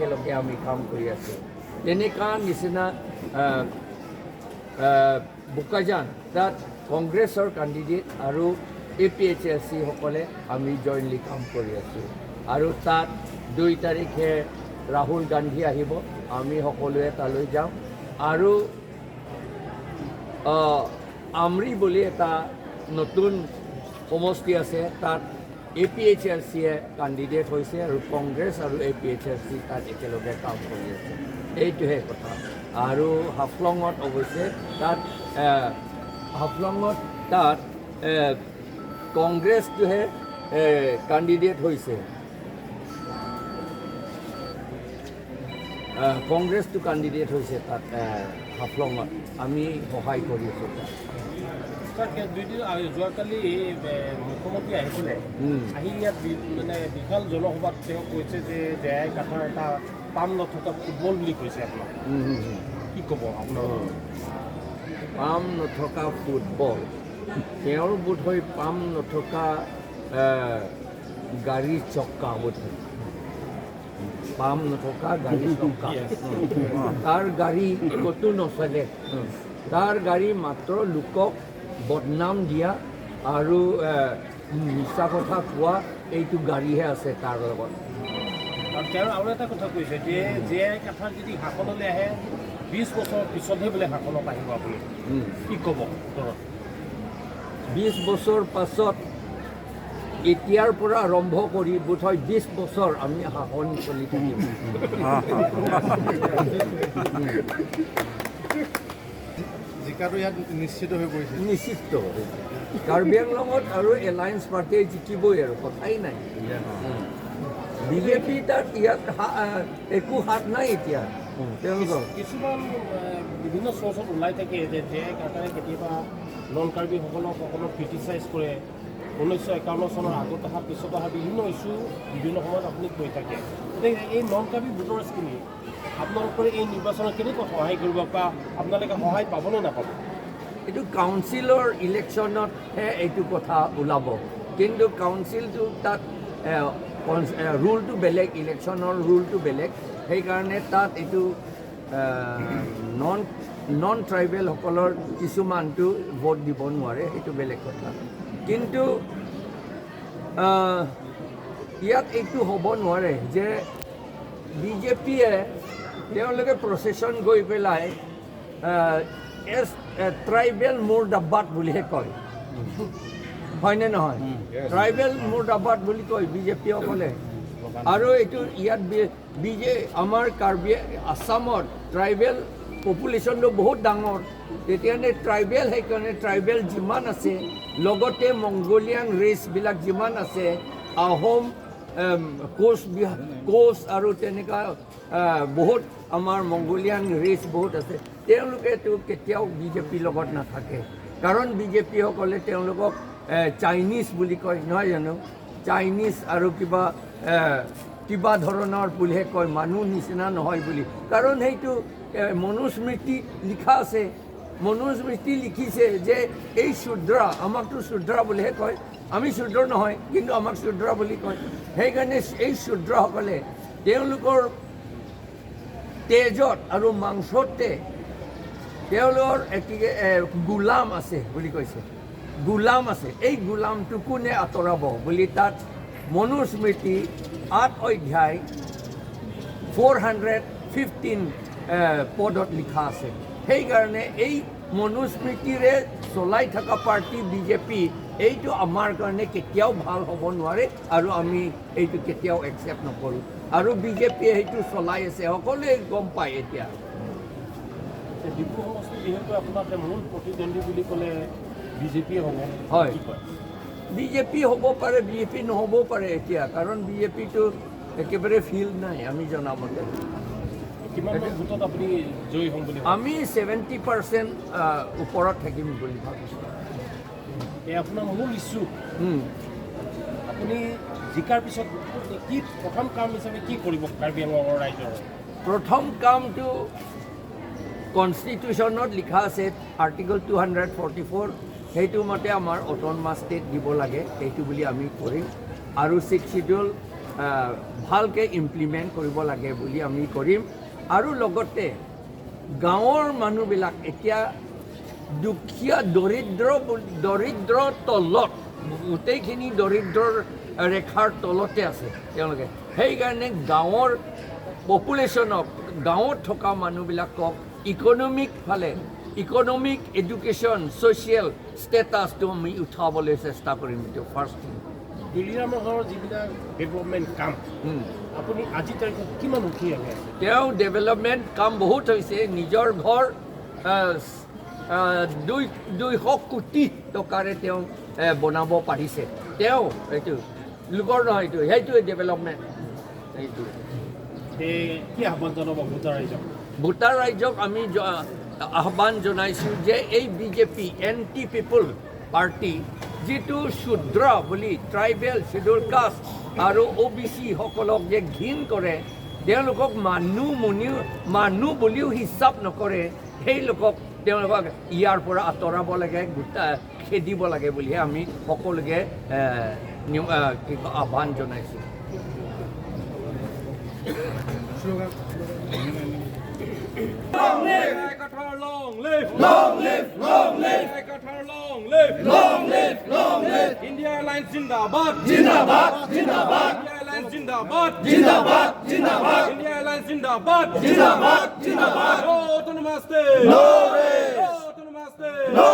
একেলগে আমি কাম কৰি আছোঁ। তেনেকুৱা নিচিনা বোকাজান, তাত কংগ্ৰেছৰ কেণ্ডিডেট আৰু এপিএইচএলচিসকলে আমি জইণ্টলি কাম কৰি আছোঁ। আৰু তাত 2 তাৰিখে ৰাহুল গান্ধী আহিব, আমি সকলোৱে তালৈ যাম। আৰু আমৰি বুলি এটা নতুন সমষ্টি আছে, তাত এপিএইচএলচিয়ে কেণ্ডিডেট হৈছে আৰু কংগ্ৰেছ আৰু এপিএইচএলচি তাত একেলগে কাম কৰি আছে। এইটোহে কথা। আৰু হাফলঙত অৱশ্যে তাত হাফলঙত তাত কংগ্ৰেছটোহে কেণ্ডিডেট হৈছে, কংগ্ৰেছটো কেণ্ডিডেট হৈছে তাত হাফলঙত, আমি সহায় কৰি আছোঁ তাত। ছাৰ, দুইদিন যোৱাকালি মুখ্যমন্ত্ৰী আহিছিলে, আহি ইয়াত মানে বিশাল জনসভাত তেওঁ কৈছে যে জেয়াই কাঠাৰ এটা পাম নথকা ফুটবল বুলি কৈছে আপোনাক। হুম, হুম, হুম। কি ক'ব আপোনাৰ? পাম নথকা ফুটবল, তেওঁৰ বোধহয় পাম নথকা গাড়ীৰ চক্কা বোধহয়, পাম নথকা গাড়ীৰ চক্কা। তাৰ গাড়ী ক'তো নচলে। তাৰ গাড়ী মাত্ৰ লোকক বদনাম দিয়া আৰু মিছা কথা কোৱা এইটো গাড়ীহে আছে তাৰ লগত। আৰু তেওঁ আৰু এটা কথা কৈছে যে জেয়াই কাঠাৰ যদি শাসনলৈ আহে 20 বছৰৰ পিছতহে বোলে শাসনত আহিব আপুনি। কি ক'ব উত্তৰত? 20 বছৰ পাছত, এতিয়াৰ পৰা আৰম্ভ কৰি বোধহয় 20 বছৰ আমি শাসন চলি থাকিম। জিকাটো ইয়াত নিশ্চিত হৈ পৰিছে। নিশ্চিত, কাৰ্বি আংলঙত আৰু এলায়েন্স পাৰ্টীয়ে জিকিবই আৰু কথাই নাই। বিজেপি তাত ইয়াত একো হাত নাই এতিয়া তেওঁলোকৰ। কিছুমান বিভিন্ন চ'ৰ্চত ওলাই থাকে যে জে আই কাৰ্টাৰে কেতিয়াবা নন কাৰ্বিসকলক সকলক ক্ৰিটিচাইজ কৰে। 1951 চনৰ আগত অহা, পিছত অহা বিভিন্ন ইছ্যু বিভিন্ন সময়ত আপুনি কৈ থাকে। গতিকে এই নন কাৰ্বি ভোটাৰ্ছখিনি আপোনালোকৰ এই নিৰ্বাচনত কেনেকুৱা সহায় কৰিব বা আপোনালোকে সহায় পাবনে নাপাব? এইটো কাউন্সিলৰ ইলেকশ্যনতহে এইটো কথা ওলাব, কিন্তু কাউন্সিলটো তাত ৰুলটো বেলেগ, ইলেকশ্যনৰ ৰুলটো বেলেগ। সেইকাৰণে তাত এইটো নন ট্ৰাইবেলসকলৰ কিছুমানটো ভোট দিব নোৱাৰে, সেইটো বেলেগ কথা। কিন্তু ইয়াত এইটো হ'ব নোৱাৰে যে বিজেপিয়ে তেওঁলোকে প্ৰচেছন গৈ পেলাই এছ ট্ৰাইবেল মুৰ্দাবাদ বুলিহে কয়, হয়নে নহয়? ট্ৰাইবেল মুৰ্দাবাদ বুলি কয় বিজেপিসকলে। আৰু এইটো ইয়াত আমাৰ কাৰ্বি আছামত ট্ৰাইবেল পপুলেশ্যনটো বহুত ডাঙৰ, তেতিয়াহ'লে ট্ৰাইবেল, সেইকাৰণে ট্ৰাইবেল যিমান আছে, লগতে মংগোলিয়ান ৰেচবিলাক যিমান আছে, আহোম, কোচ আৰু তেনেকুৱা বহুত আমাৰ মংগোলিয়ান ৰেচ বহুত আছে, তেওঁলোকেতো কেতিয়াও বিজেপিৰ লগত নাথাকে। কাৰণ বিজেপিসকলে তেওঁলোকক চাইনিজ বুলি কয়, নহয় জানো? চাইনিজ আৰু কিবা ধৰণৰ বুলিহে কয়, মানুহ নিচিনা নহয় বুলি। কাৰণ সেইটো মনুস্মৃতি লিখা আছে, মনুস্মৃতি লিখিছে যে এই শূদ্ৰা, আমাকতো শূদ্ৰা বুলিহে কয়, আমি শূদ্ৰ নহয় কিন্তু আমাক শূদ্ৰা বুলি কয়। সেইকাৰণে এই শূদ্ৰসকলে তেওঁলোকৰ তেজত আৰু মাংসতে তেওঁলোকৰ এটি গোলাম আছে বুলি কৈছে, গোলাম আছে। এই গোলামটো কোনে আঁতৰাব বুলি তাত মনুস্মৃতি 8 অধ্যায় 415 পদত লিখা আছে। সেইকাৰণে এই মনুস্মৃতিৰে চলাই থকা পাৰ্টি বিজেপি, এইটো আমাৰ কাৰণে কেতিয়াও ভাল হ'ব নোৱাৰে আৰু আমি এইটো কেতিয়াও একচেপ্ট নকৰোঁ। আৰু বিজেপিয়ে সেইটো চলাই আছে, সকলোৱে গম পায় এতিয়া। ডিব্ৰু সমষ্টি যিহেতু আপোনাৰ মূল প্ৰতিদ্বন্দ্বী বুলি ক'লে বিজেপিয়ে হ'ব। হয়। কি কয়? বিজেপি হ'ব পাৰে, বিজেপি নহ'বও পাৰে এতিয়া, কাৰণ বিজেপিটো একেবাৰে ফিল্ড নাই আমি জনামতে। কিমান ভোটত আপুনি জয়ী হ'ম বুলি ভাবে? আমি 70% ওপৰত থাকিম বুলি ভাবিছোঁ। এই আপোনাৰ মূল ইছ্যু, আপুনি জিকাৰ পিছত কি প্ৰথম কাম হিচাপে কি কৰিব কাৰ্বি আংলঙৰ ৰাইজৰ? প্ৰথম কামটো কনষ্টিটিউশ্যনত লিখা আছে আৰ্টিকল 244, সেইটো মতে আমাৰ অট'নমাছ ষ্টেট দিব লাগে, সেইটো বুলি আমি কৰিম। আৰু ছিক্স চিডিউল ভালকৈ ইমপ্লিমেণ্ট কৰিব লাগে বুলি আমি কৰিম। আৰু লগতে গাঁৱৰ মানুহবিলাক এতিয়া দুখীয়া, দৰিদ্ৰ, দৰিদ্ৰ তলত, গোটেইখিনি দৰিদ্ৰৰ ৰেখাৰ তলতে আছে তেওঁলোকে। সেইকাৰণে গাঁৱৰ পপুলেশ্যনক, গাঁৱত থকা মানুহবিলাকক ইকনমিক ফালে, ইকনমিক, এডুকেশ্যন, ছ'চিয়েল ষ্টেটাছটো আমি উঠাবলৈ চেষ্টা কৰিম। এইটো ফাৰ্ষ্ট থিং। তুলিৰামৰ যিবিলাক ডেভেলপমেণ্ট কাম, আপুনি আজি তাৰিখত কিমান সুখী হৈ আছে? তেওঁ ডেভেলপমেণ্ট কাম বহুত হৈছে। নিজৰ ঘৰ আহ, দুই 200 কোটি টকাৰে তেওঁ বনাব পাৰিছে। তেওঁ এইটো লোকৰ নহয়, এইটো সেইটোৱে ডেভেলপমেণ্ট সেইটো। এই কি আহ্বান জনাব ভোটাৰ ৰাইজক? ভোটাৰ ৰাইজক আমি আহ্বান জনাইছোঁ যে এই বিজেপি এণ্টি পিপুল পাৰ্টি, যিটো শূদ্ৰ বুলি ট্ৰাইবেল, শ্বেডিউল কাষ্ট আৰু অ' বি চি সকলক যে ঘিণ কৰে, তেওঁলোকক মানুহ মুনিও মানুহ বুলিও হিচাপ নকৰে, সেই লোকক তেওঁলোকক ইয়াৰ পৰা আঁতৰাব লাগে, গোটা খেদিব লাগে বুলিহে আমি সকলোকে কি কয়, আহ্বান জনাইছোঁ। Slogan. Long live! Long live! Long live! Long live! Long live! Long live! India Alliance Zindabad! Zindabad! Zindabad! India Alliance Zindabad! Zindabad! Zindabad! India Alliance Zindabad! Zindabad! Zindabad! No autonomous state! No race! No autonomous state! No.